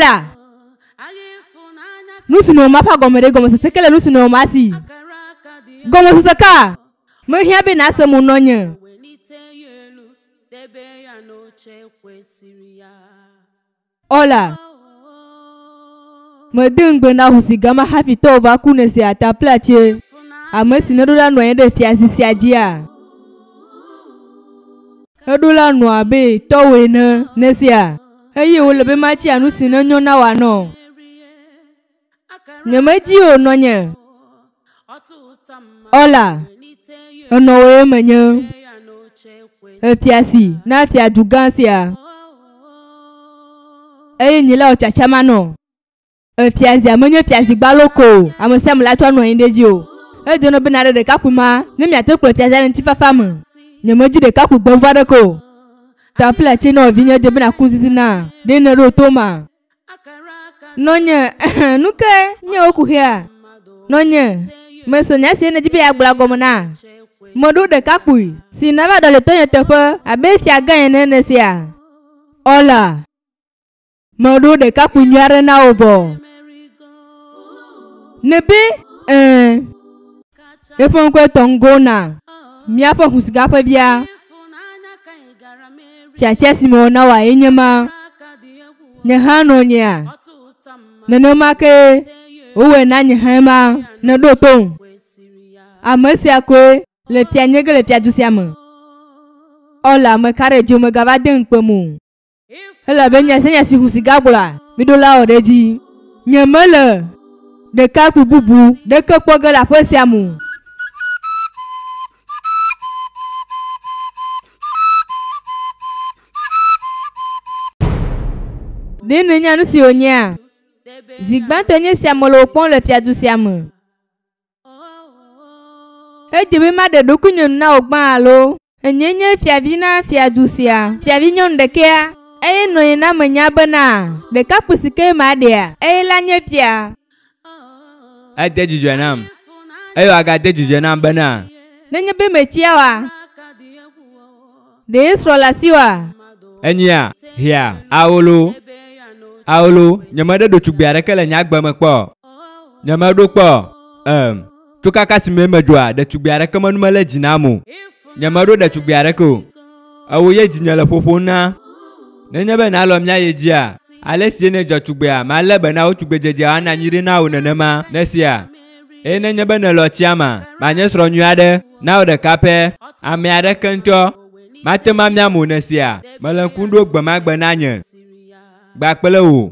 Ɔla! Nu si nɔ ma ƒe agɔme ɖe gɔmesese ke le nu si nɔ ma si. Gɔmesese ka? Mehiã be nàse mo nɔnye. Ɔla! Mede ŋugbe na ʋu si gama hafi tɔwò va ku nèse ataplatse, ame si nèɖo la nɔ anyi ɖe fiazi sia dzia? Eɖo la nɔ abe tɔwò ene, nèsea? Eye wòle be matia nu si nenyo na wò anɔ. Nyemedi o, nɔnye. Ɔla, enɔ wòe menye. Efia si na fia du gã sia. Eye nye la wò tsatsa manɔ. Efiazia menye fiazi gbalo ko o, ame sia ame la trɔ nɔ anyi ɖe edzi o. Edze nɔ be nàɖe ɖekakpui ma ne miate kplɔ fiazia le ŋutifafa me. Nyemedzi ɖekakpui gbɔ̃vu aɖeke o. Taflatse nɔvinye dze be nàku ŋzizi na. Ɖe nèɖo to ma? Nɔnye, nu kae nye wò kuxia? Nɔnye, mese nya si nèdi be yeagblɔa gɔme na. Meɖo ɖekakpui si nava ɖɔli tɔnye teƒe abe fiagã ene nèsea? Ɔla. Meɖo ɖekakpui nyui aɖe na wò vɔ. Nèbe, Ɛ̃. Eƒe ŋkɔe Tɔŋgona, míaƒe hũsiga ƒe via. Tiatia si mewɔ na wòa ye nye ma. Nye hã nɔnyea, nenema kee wowɔe na nye hãe ma. Nèɖo tom. Ame sia koe le fia nye ge le fiadu sia me. Ɔla, meka ɖe dziwò mègava de ŋukpem o. Elabe nya sia nya si ŋu siga gblɔa, miɖo la wɔ ɖe edzi. Nyemele ɖekakpui bubu ɖeke kpɔ ge le aƒe sia me o. Ɖe nènya nu si wònyea? Zi gbãtɔe nye esia mele wò kpɔm le fiadu sia me. Edze be maɖe ɖokuinye nu na wò gbã alo? Enyee nye fiavi na fiadu sia, fiavinyɔnu ɖekɛa, eye nɔnye na menya bena, ɖekakpui si ke maɖea, eye la nye fia. Ede dzidzɔe nam, eye wòagade dzidzɔe nam bena. Nenye be metsia oa, ɖe srɔ̃ le asiwòa? Enyia, hea, aolo, aolo, nyemeɖe ɖotugbui aɖeke le nye agbe me kpɔ o. Nyemeɖo kpɔ o. Em, tso kaka si mee medzɔa, ɖetugbui aɖeke me nu melé dzi nam o. Nyemeɖo ɖetugbui aɖeke o. Ewò ye dzinye le ƒoƒom na. Nenye be nàlɔ̃ míayi edzia, ale si nèdzɔ tugbea, malé be na wò tugbedzedzea wòanɔ anyi ɖi na wò nenema. Nèsea? Eye nenye be nèlɔ̃ tsia ma, manye srɔ̃ nyui aɖe na wò ɖeka pɛ. Ame aɖeke ŋutɔ mate ŋu amiam o, nèsea? Mele ŋku ɖom gbemagbe na nye gba kple wò.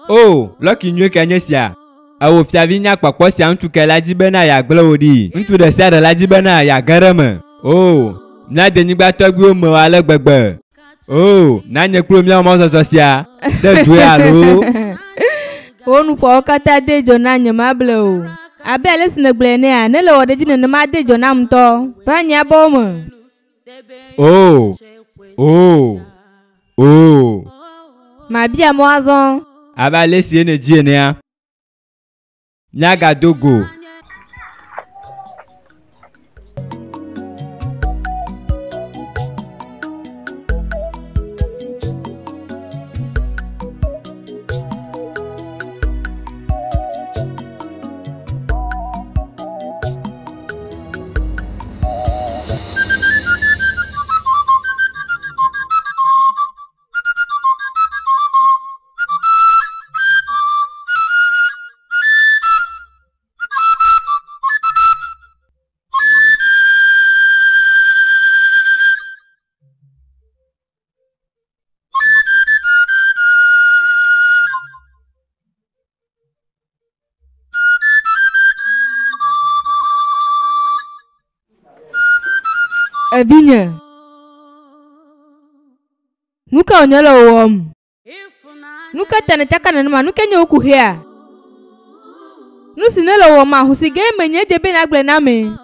O, lɔki nyui kae nye sia! Ewò fiavi nya kpɔkpɔ sia ŋutsu kae la dzi bena yeagblẽ wò ɖi? Ŋutsu ɖe sia ɖe la dzi bena yeage ɖe eme. O, mía denyigba tɔgbuiwo me o ale gbegbe. O, na nye kple wò míawɔ mɔzɔzɔ sia ɖe dzoe alo? Wò nuƒoawo katã de dzɔ na nyemable o. Abe ale si nègblɔe enea, ne èle wɔ ɖe edzi nenema ade dzɔ nam ŋutɔ. Va nye abɔwo me. O, o, o. Mabia mɔ azɔ. Abe ale si nèdi enea, míagado go. Evinye, nu ka wònye le wɔwɔm? Nu ka ta nètsaka nenema? Nu kae nye wò kuxia? Nu si nèle wɔwɔm ahusi gee menye edze be nàgblɔe na ame.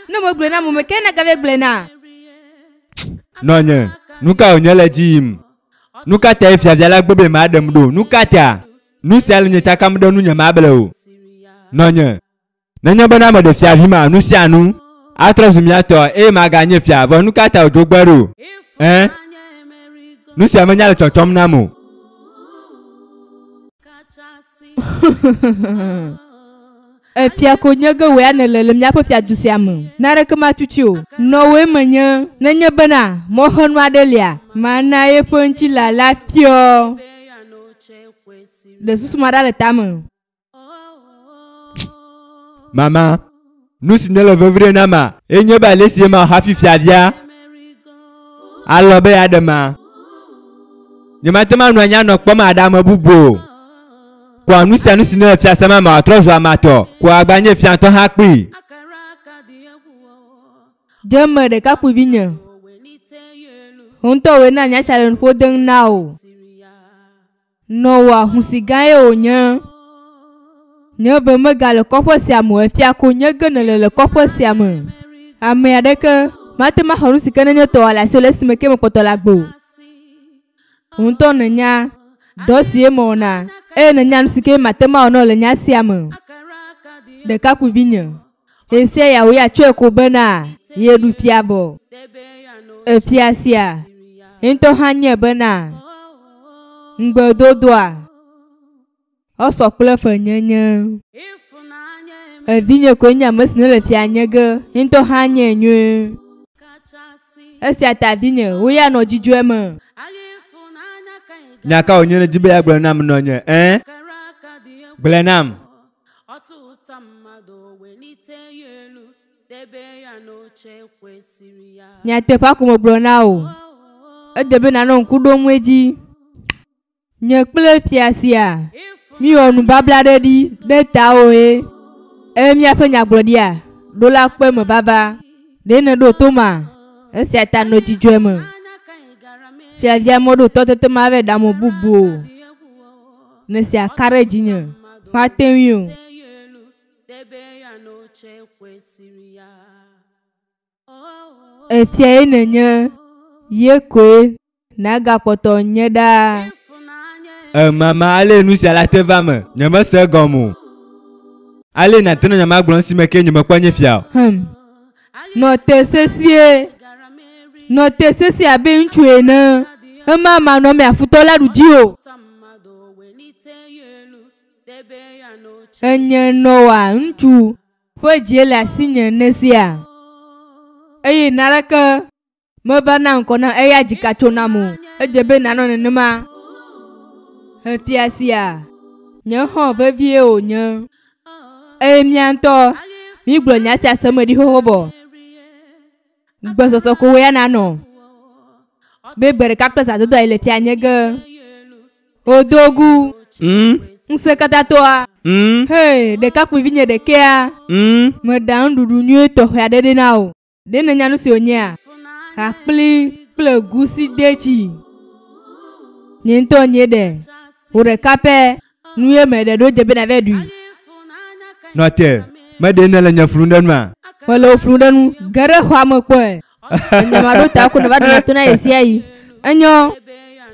Ne megblɔe na ame o, ame kae nàgava gblɔe na? Nɔnye, nu ka wònye le edzi yim? Nu ka tae fiavia la gbe be maɖem ɖo? Nu ka ta? Nu sia le nye tsakam ɖe nunye mable o. Nɔnye, nenye bena meɖe fiavi ma, nu sia nu atrɔ zu mía tɔ eye maganye fia, vɔ nu ka ta wòdzo gbe ɖo? Ẽ, nu sia menya le tsɔtsɔm nam o. Efia ko nye ge wòe nèle le míaƒe fiadu sia me. Naneke matutu o. Nɔwòe menye. Nenye bena mɔxenu aɖe lia, mana eƒe ŋutilã la fiɔ. Ɖe susu ma ɖa le tame. Mama, nu si ne le vevie na ma, enye be ale si ma hafi fiavia alɔ be yeaɖe ma. Nyemate ŋu anɔ anyi anɔ kpɔm aɖe ame bubu o. Kɔa nu sia nu si ne le fiase ma me wòatrɔ zu amatɔ. Kɔa agba nye fiatɔ hã kpee. Dze eme ɖekakpuivi nye. Wò ŋutɔ wòe na nya sia le nuƒo dem na wò. Nɔwò ahusi gã ye wònye. Nye ve megale kɔƒe sia me o, efia ko nye ge nèle le kɔƒe sia me. Ame aɖeke mate ŋu axɔ nu si ke nenye tɔwò le asiwò le esime ke mekpɔtɔ le agbe o. Wò ŋutɔ nènya dɔ si ye mewɔna eye nènya nu si ke mate ŋu awɔ na wò le nya sia me. Ɖekakpuivi nye, ɣe sia ya wò ya tsɔe ko bena yeɖu fia vɔ. Efia sia ye ŋutɔ hã nye bena ŋugbedodoa esɔ kple fenyenye. Evinye koe nye ame si nele fia nye ge, ye ŋutɔ hã nye nyuie. Esia ta vinye, wò ya nɔ dzidzɔe me. Nya ka wònye nèdi be yeagblɔ nam nɔnye? Ẽ? Gblɔe nam. Nyateƒea ko megblɔ na wò. Edze be nànɔ ŋku ɖom edzi. Nye kple fia sia míewɔ nubabla aɖe ɖi ɖe tawò ye. Eye míaƒe nyagblɔɖia ɖo la kpɔe me vava. Ɖe nèɖo to ma? Esia ta nɔ dzidzɔe me. Fiavia meɖo tɔtete ma vɛ ɖe ame bubu o. Ne sia ka ɖe dzinye, mate ŋui o. Efiae nènye, ye koe nàgakpɔtɔ nye ɖaa. E mama, ale nu sia la te va me. Nyemese egɔme o. Ale nàte nɔ nya ma gblɔm si me ke nyemekpɔ nye fia o. Hem. Nɔ te sesĩe. Nɔ te sesĩe abe ŋutsu ene. Ema manɔmee afutɔ la ɖu dziwò. Enye nɔwòa ŋutsu ƒe dzie le asinye nesia. Eye naneke meva na ŋkɔ na eya dzika tso nam o. Edze be nànɔ nenema. Efia sia, nye xɔ̃ vevie wònye. Eye mía ŋutɔ mígblɔ nya sia se me ɖi xoxo vɔ. Gbesɔsɔ ko wò ya nanɔ. Be gbe ɖeka kple zãdodo ayi le fia nye ge. Odogu. Ŋusẽ katã toa. Hee, ɖekakpuivi nye ɖekɛa. Meɖa nuɖuɖu nyuie tɔxɛ aɖe ɖi na wò. Ɖe nènya nu si wònyea? Akpli kple gusi detsi. Nye ŋutɔ nye ɖe. Wò ɖeka pɛ nu ye meɖe ɖo dze be nàva ɖui. Nɔ te, meɖe nèle nye flu ɖe nua? Mele wò flu ɖe nu. Ge ɖe xɔa me kpɔe. Enye maɖo ta ko nèva ɖuna to na ɣe sia ɣi. Enyo,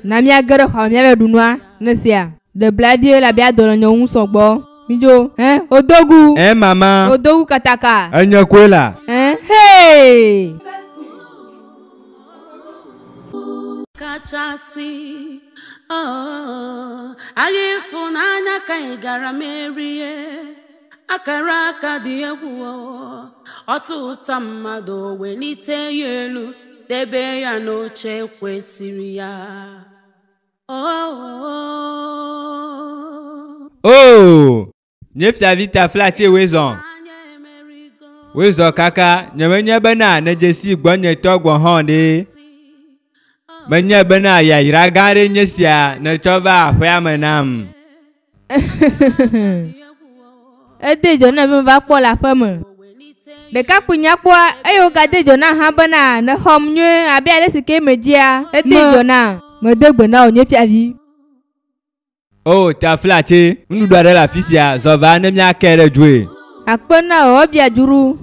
na míage ɖe xɔa me míava ɖu nua ne sia. Ɖe bla vie elabe adɔ le nye ŋu sɔgbɔ. Midzo, ẽ, odogu. Ẽ, mama. Odogu kataka. Enye koe la. Ẽ, hee. Kachasị oh, agha ịfụnanya ka ị gara merie akara aka dị egwu oh. Ọtụtụ mmadụ welite ya elu debe ya n'oche kwesịrị ya oh, oh. Oh! Nye fiavi ta flatie woe zɔ. Anya emerigo Woe zɔ kaka nyemenye bena nedze si gbɔnyetɔ gbɔ hã ɖe. Menye bena yayra gã aɖe nye sia nètsɔ va aƒea me nam. Ede dzɔ na be meva kpɔ le aƒe me. Ɖekakpui nyakpɔa eye wogade dzɔ na hã bena nèxɔm nyuie abe ale si ke medzia. Ede dzɔ na. Mede gbe na wò nye fiavi. O taflatse, nuɖuɖu aɖe le afi sia, zɔ va ne míake ɖe dzoe. Akpe na wò ebia dzuru.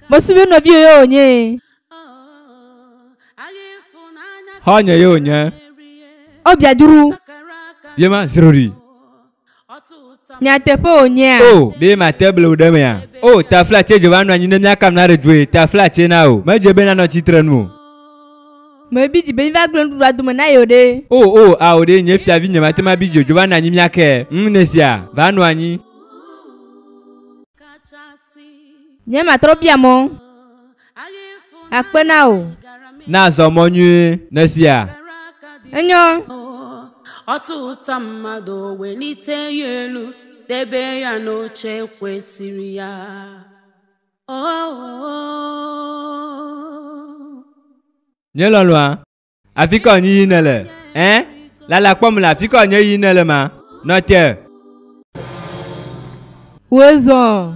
Mesuvi nɔviwò ye wònye. Xɔnye ye wònye. Ebia dzuru. Ye ma zroɖi. Nyateƒe wònyea? O, ɖe mate ble wò ɖe mea? O, taflatse dze va nɔ anyi ne míaka nu ɖe dzoe, taflatse na wò. Medze be nanɔ tsitre nu o. Mebi dzi be míva gblẽ nuɖuɖua dome na yewo ɖe. O o ao ɖe nye fiavi nye mate ma bi dzi o dzo va nɔ anyi mía ke. Ŋ Nesia, va nɔ anyi. Nye matrɔ bia mɔ. Akpe na wò. Na zɔ mɔ nyuie, Nesia. Enyo. Ọtụtụ mmadụ welite ya elu debe ya n'oche kwesịrị ya. Oh. Nye lɔlɔa, afi ka wònye yi nèle? Ẽ? Lala kpɔm le afi ka wònye yi nèle ma? Nɔ te. Wozɔ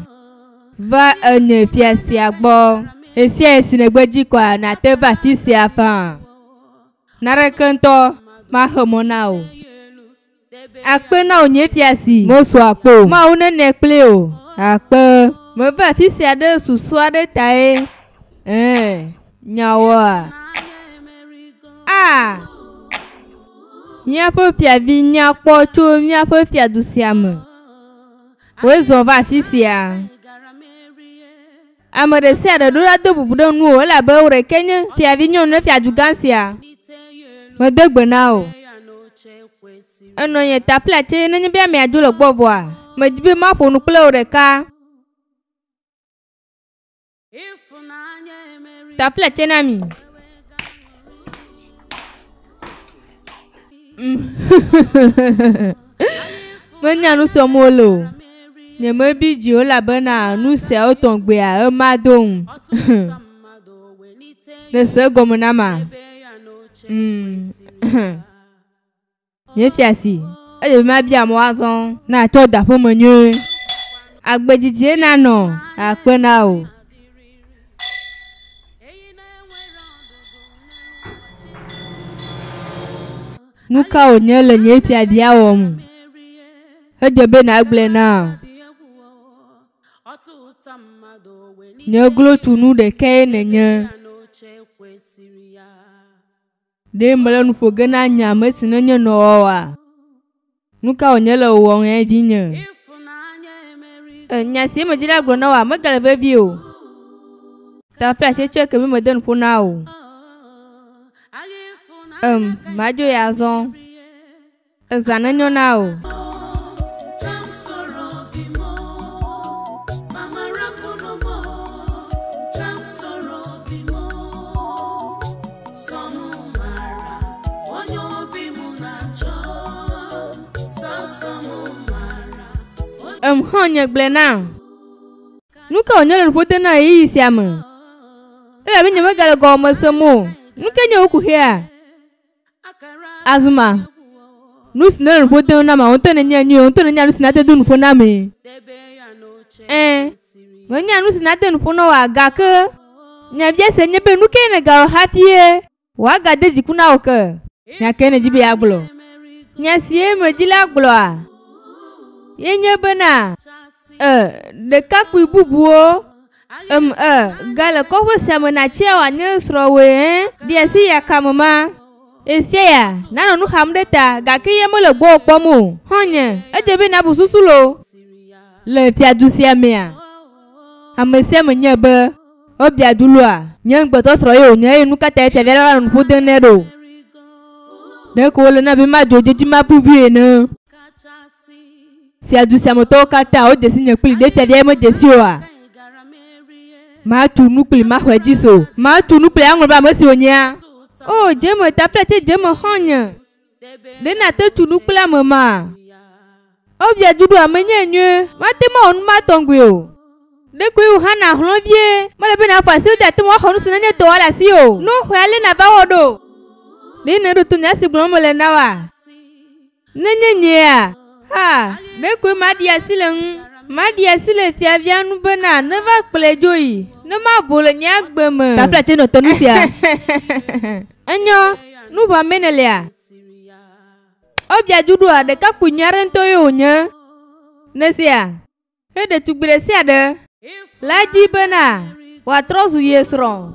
va enye fia sia gbɔ. Esia si nègbe dzi kɔa, nàte va afi sia faa. Naneke ŋutɔ maxe mɔ na wò. Akpe na wò nye fia si. Mesu akpe o. Mawu nene kpli o. Akpe. Meva afi sia ɖe susu aɖe tae. Ɛ̃, nyawoa. A! Míaƒe fiavi nyakpɔ tso míaƒe fiadu sia me. Wozɔ va afi sia. Ame ɖe sia ɖe ɖo la do bubu ɖe ŋuwò elabe wò ɖekae nye fiavi nyɔnu ɖe fiadu gã sia. Mede gbe na wò. Enɔ nye taflatse nenye be amea dzo le gbɔ vɔa, medi be maƒo nu kple wò ɖeka. Taflatse na mi. Menya nu sɔm wole o. Nyemebi dzi o elabena nu siawo tɔgbea ema do ŋu. Nèse egɔme na ma? Mm. Nye fiasi, ele be mabia mɔ azɔ. Na tsɔ da aƒeme nyuie. Agbe didzie nanɔ akpe na wò. Nu ka wònye le nye fiavia wɔm? Edze be nàgblɔe nam. Nye glotunu ɖekae nènye. Ɖe mele nu ƒo ge na nye ame si nenye nɔwɔwɔa? Nu ka wònye le wò wɔm hẽ vinye? Nya si medzi la gblɔ na wòa megale vevie o. Taflatse tsɔe ke be mede nu ƒo na wò. Em, madzo ya azɔ. Ezã nenyo na wò. Em hã nye gblɔe nam. Nu ka wònye le nu ƒo de na ɣeyiɣi sia me? Elabe nyemegale gɔme sem o. Nu ke nye wò kuxia? Azuma, nu si nele nu ƒo dem nam, wò ŋutɔ nènya nyuie, wò ŋutɔ nènya nu si nate do nu ƒo namee. Ɛ̃, menya nu si nate nu ƒo na wòa, gake nyabiase nye be nu kae nègawɔ hafie wòagade dziku na wò ke? Nya kae nèdi be yeagblɔ? Nya sie medzi la gblɔa ye nye bena, e, ɖekakpui bubuwo em e gale kɔƒe sia me natsia wòanye srɔ̃wòe ẽ ɖi asi yakame ma. Esia ya nanɔ nu xam ɖe ta gake ye mele gbɔwò kpɔm o. Xɔ̃nye, edze be nàbu susu loo. Le fiadu sia mea, ame sia ame nyae be wobia du loa, nye ŋugbetɔ srɔ̃ ye wònye eye nu ka tae fiavia la va nɔ nu ƒo dem nɛ ɖo? Ɖeko wòle na be madzo dzedzi maƒu vie ene. Fiadu sia me tɔwo katã wodze si nye kpli ɖe fiavia ye medze si oa? Matu nu kpli maxɔe dzi se o. Matu nu kpli aŋlɔ be ame si wònyea? O, dze eme, taflatse dze eme xɔ̃nye. Ɖe nàte tu nu kple ame ma? Wobia du ɖo ame nye nyuie. Mate ŋu awɔ nu ma tɔgbi o. Ɖekoe wò hã nàhlɔ̃ vie. Mele be nàfɔ asi wo de ate ŋu axɔ nu si nenye tɔwòa le asi o. Nu xɔe ale nàva wɔ ɖo. Ɖe nèɖo to nya si gblɔm mele na wòa? Nenye nyea, ha, ɖekoe maɖi asi le ŋu. Maɖi asi le fiavia ŋu bena neva kplɔe dzo yi, ne mabo le nye agbe me. Taflatse nɔ te nu sia. Enyo, nu ʋãmee nèlea? Wobia du ɖoa, ɖekakpui nyui aɖe ŋutɔ ye wònye. Nèsea? He ɖetugbui ɖe sia ɖe la dzi bena wòatrɔ zu ye srɔ̃.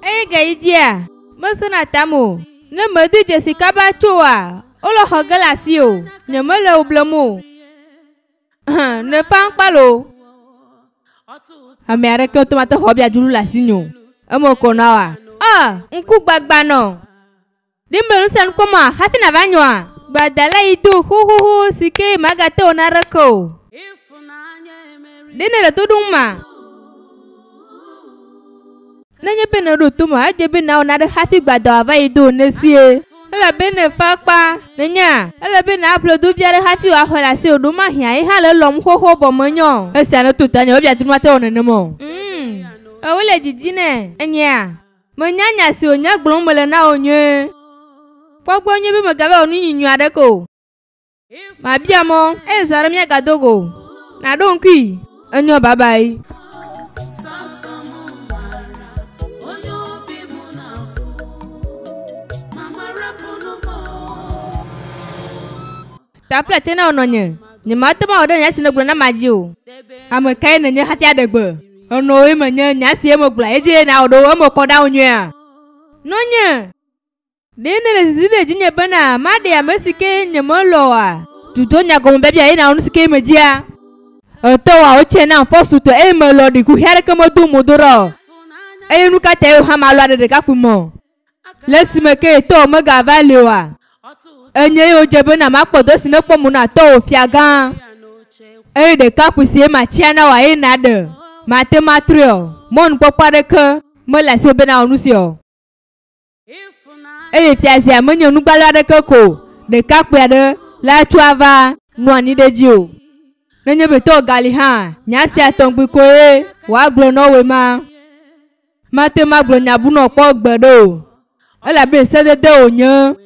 Eye gayi dzia, mesena tame o. Ne mede dzesi kaba tso oa, wole xɔ ge le asi o. Nyemele wò blem o. Hã, nèfa ŋkpa loo. Ame aɖeke ŋutɔ mate xɔ bia dulu le asinye o. Eme kɔ na wòa? Ah, ŋku gbagba nɔ. Ɖe mele nu sia nu kpɔm oa, hafi nàva nyɔa? Gbadala yi do xoxoxo si ke magate wò naneke o. Ɖe nèle to ɖom ma? Nenye be nèɖo to ma, edze be nàwɔ nane hafi gbadɔ wòava yi do nesie. Elabe ne fa akpa, nènya? Ele be nàƒle du vi aɖe hafi wòaxɔe le asiwò ɖo mahiã ye hã le elɔm xoxo vɔ menyo o. Esia neto tanye wobia dzi mate wɔ nenem o. Ŋ, ewòe le dzidzi nɛ, ènyea? Menya nya si wònye gblɔm mele na wò nyuie. Kpɔ egbɔ nyuie be mègava wɔ nu nyinyo aɖeke o. Mabia mɔ, eye zã aɖe míagado go o. Nàɖo ŋkui. Enyo, babae. Tafla tse na wò nɔnye. Nyemate ŋu awɔ ɖe nya si nègblɔ nam dzi o. Ame kae nènye hafi aɖe gbe? Enɔwòe menye, nya si megblɔa, edzie nàwɔ ɖo eme kɔ ɖa wò nyuiea? Nɔnye! Ɖe nèle zizim ɖe dzinye bena maɖe ame si ke nyemelɔ̃ oa? Dudo nya gɔme biabia eye nàwɔ nu si ke medzia? Etɔwòawo tsɛ nam fɔsutɔe eye melɔ̃ ɖi kuxi aɖeke medo mo do ɖa o. Eye nu ka tae wò hã màlɔ̃ aɖe ɖekakpui me o? Le esime ke tɔwò megava li oa, enye ye wòdze bena makpɔ dɔ si nekpɔ mo na tɔwò fiagã. Eye ɖekakpui si ema tsia na wòa eye nàɖe. Màte ŋu atrɔe o. Mɔnukpɔkpɔ aɖeke mele asiwò be nàwɔ nu sia o. Eye fiazia menye nugbalo aɖeke ko ɖekakpui aɖe la tso ava nɔ anyi ɖe edzi o. Nenye be tɔwò gali hã, nya sia tɔgbi koe wòagblɔ na wòe ma. Mate ŋu agblɔ nya bunɔ kpɔ gbeɖe o, elabe sedede wònye,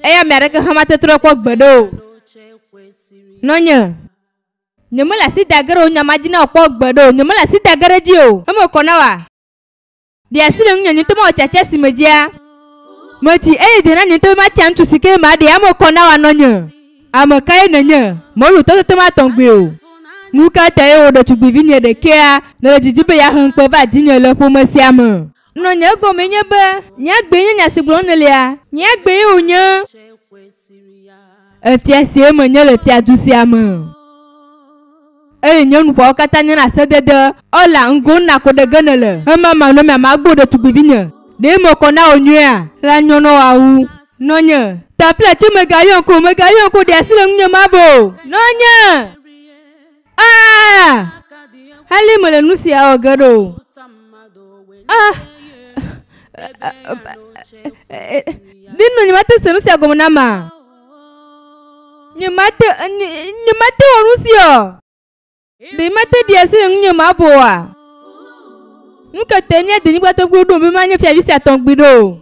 eye ame aɖeke hã mate trɔe kpɔ gbeɖe o. Nɔnye, nyemele asi da ge ɖe wò nya ma dzi na wò kpɔ gbeɖe o, nyemele asi da ge ɖe edzi o. Eme kɔ na wòa? Ɖe asi le ŋunye nye ŋutɔ mawɔ tiatia si medzia? Metsi eye dze na nye ŋutɔ be matia ŋutsu si ke maɖe ame kɔ na wòanɔ nye. Ame kae nènye? Mewɔ tɔtɔtɔ ma tɔgbi o. Nu ka tae wò ɖetugbivinye ɖekɛa nèle didim be yeahe ŋukpe va dzinye le ƒome sia me? Nɔnye egɔmee nye be, nye agbee nye nya si gblɔm nèlea? Nye agbee wònye. Efia sie menye le fiadu sia me. Eye nye nuƒoawo katã nye na sedede. Ɔla, ŋgo na ko ɖe ge nèle. Ema manɔmea, magbo ɖetugbivinye. Ɖe mekɔ na wò nyuiea? La nyɔ nɔ wòawu. Nɔnye, tafla tso mègayɔm ko, mègayɔm ko, ɖe asi le ŋunye mavo o. Nɔnye! Aa! Hali mele nu sia wɔ ge ɖo o. Ah! Ɖe nɔnye mate se nu sia gɔme nam a? Nyemate, nyemate wɔ nu sia o. Ɖe mate ɖi asi le ŋunye mavo oa? Nu ka tae mía denyigba tɔgbuiwo ɖom be manye fiavi sia tɔgbi ɖo?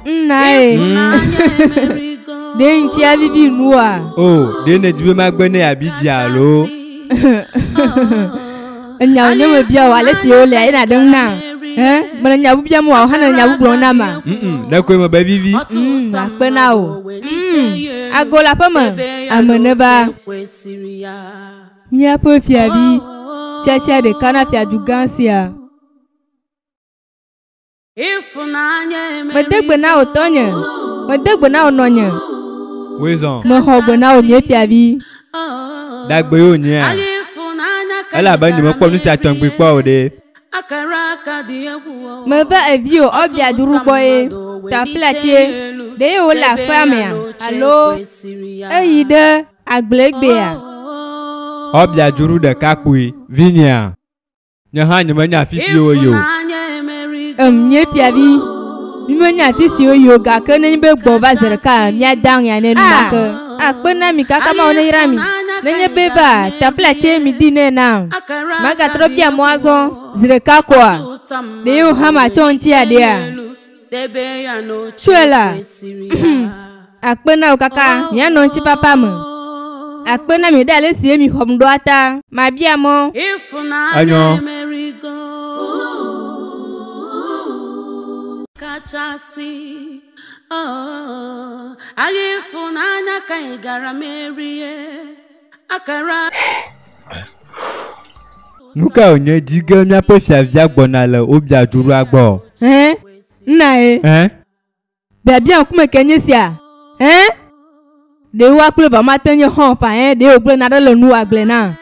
Nnae. Ɖe ŋutia vivi nua? O, ɖe nèdi be magbe ne yeabi dzi alo? Enya wònye mebia wò ale si wòlea ye nàɖe ŋu nam. Ẽ, mele nya bu biam wò hã nèle nya bu gblɔm nam a? Mm, ɖekoe mebe vivi. Mm, akpe na wò. Mm, ago le aƒeme. Ame neva. Míaƒe fiavi, tiatia ɖeka na fiadu gã sia. Mede gbe na wò tɔnye, mede gbe na wò nɔnye. Woe zɔ. Mexɔ gbe na wò nye fiavi. Ɖagbe ye wònyea? Elabe nyemekpɔ nu sia tɔgbi kpɔ o ɖe. Meva eviwò Ɔbia Duru gbɔ ye, taflatse, ɖe ye wòle aƒea mea alo eyi ɖe agble egbea? Ɔbia Duru ɖekakpui, vinyea? Nye hã nyemenya afi si woyi o. Em, nye fiavi, mímenya afi si woyi o gake nenye be gbɔ va zi ɖeka míada aŋea nɛ enumake. Akpe na mi kaka Mawu neyra mi. Nenye be va, taflatse midi nɛ nam. Magatrɔ bia mɔ azɔ zi ɖeka koa? Ɖe ye wò hã matsɔ ŋuti aɖea? Tsɔe la, akpe na wò kaka mianɔ ŋutifafa me. Akpe na mi ɖe ale si ye mi xɔm ɖoa ta. Mabia mɔ. Enyo. Kachasị oh, agha ịfụnanya ka ị gara merie akara. Nu ka wònye dzi ge míaƒe fiavia gbɔna le wobia dzoɖoa gbɔ? Hɛn, nna ye. Hɛn? Biabia ŋkume ke nye sia. Hɛn? Ɖe woa kple va mate nye xɔ̃ fa hɛn ɖe wògblẽ naɖe le nu agble na.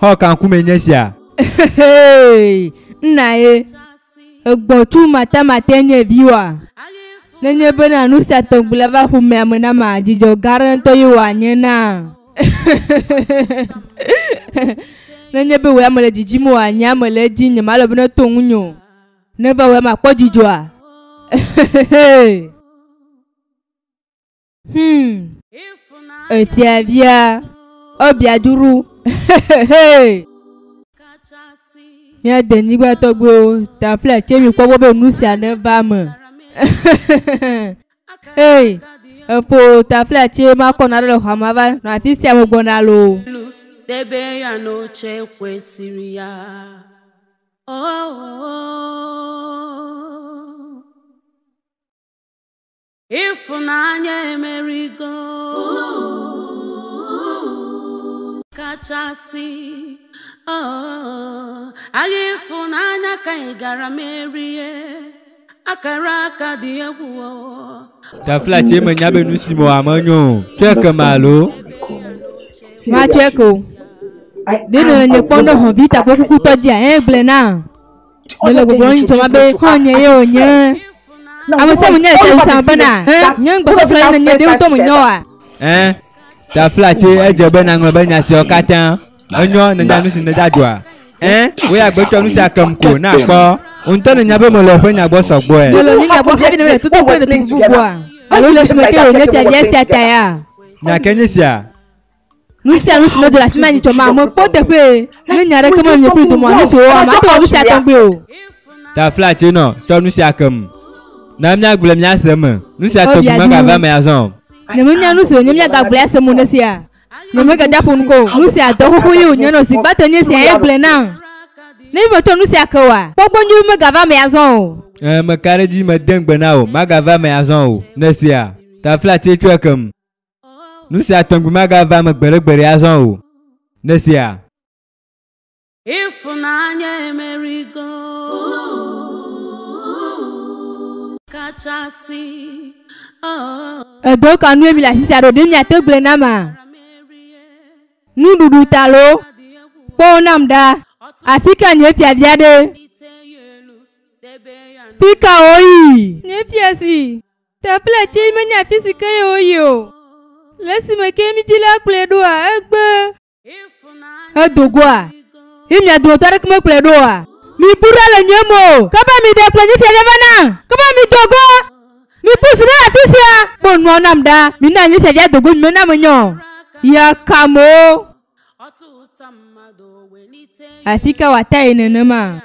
Xɔ ka ŋkume nye sia? Hehe, nna ye. Egbɔtsu matamate nye viwoa. Nenye bena nu sia tɔgbi la va ƒomea me na ma, dzidzɔ gã aɖe ŋutɔ ye wòanye na. Nenye be wò ame le dzidzim oa, nye ame le edzi, nyemalɔ be neto ŋunye o. Neva wò ame akpɔ dzidzɔa. Efiavia, ebia dzuru. Mía denyigba tɔgbuiwo, tafla tse mi kpɔ gbɔ be nu sia neva me. Hey, eƒo tafla tse makɔ na ɖe le xɔa me ava nɔ afi sia me gbɔna loo. Debe ya n'oche kwesịrị ya. Oh, ịfụnanya emerigo kachasị. Oh, agha ịfụnanya ka ị gara merie akara aka dị egwu oh. Tafla tse menya be nu si me wɔ ame nyo o. Tsɔe ke ma alo? Matsɔe ke o. Ɖe ne nye kpɔ ne hɔ̃vi takpo kukutɔ dzia, ɛ gblɔe na. Mele gbɔgblɔm nyitsɔ ma be xɔ̃nye ye wònye. Ame sia ame nya le fiaɖuƒea bena, ɛ, nye ŋugbetɔsrɔ̃ ye nenye ɖe ŋutɔ menye oa? Ɛ, tafla tse edze be nàŋlɔ be nya siawo katã. Enyo nènya nu si nèdza dzɔa? Ɛ, wò ya gbetsɔ nu sia kem ko ne akpɔ. Wò ŋutɔ nènya be mele woƒe nya gbɔ sɔgbɔe. Mele nye nya gbɔ hafi ne mele toto kple ɖetugbui bubua? Alo le esime ke wònye fiavia sia ta ya? Nya kae nye sia? Nu sia nu si nedo le afi ma nyitsɔ ma, mekpɔ teƒe. Ne nya aɖeke mele nye kple dome oa, nu si wòwɔ mate wɔ nu sia tɔgbi o. Tafla tse nɔ, tsɔ nu sia kem. Na míagblɔe míase eme. Nu sia tɔgbi megava eme azɔ o. Nyemenya nu si wònye míagagblɔe ase mo ne sia. Nyemegadza ƒo nu ko o. Nu sia dɔ xoxo ye wònye nɔ zi gbãtɔ nye sia ye gblɔe nam. Ne mímetsɔ nu sia ke oa, kpɔkpɔ nyui megava eme azɔ o. Ẽ, meka ɖe edzi mede ŋugbe na wò, magava eme azɔ o. Ne sia. Tafla tse tsɔe kem. Nu sia tɔgbi magava eme gbeɖegbeɖe azɔ o. Ne sia. Ịfụnanya emerigo kachasị. Oh, Edɔ ka nue mi le afi sia ɖo? Ɖe miate gblɔe nam a? Nuɖuɖu ta loo? Kpɔ wo nam ɖa. Afi ka nye fiavia ɖe? Fi ka woyi? Nye fiasi. Teƒe tse menye afi si ke ye woyi o. Le esime ke mi dzi la kplɔe ɖoa, egbe. Edo goa. Ye mia dometɔ aɖeke mekplɔe ɖo oa? Mi bu ɖa le nye me o. Ke be mi ɖe kplɔ nye fiavia va na. Ke be mi do go. Mi ƒu zi ɖe afi sia. Kpɔ nua nam ɖa. Mi na nye fiavia do go mi mena menyɔ o. Ya kamewo. Afi ka wòata yi nenema?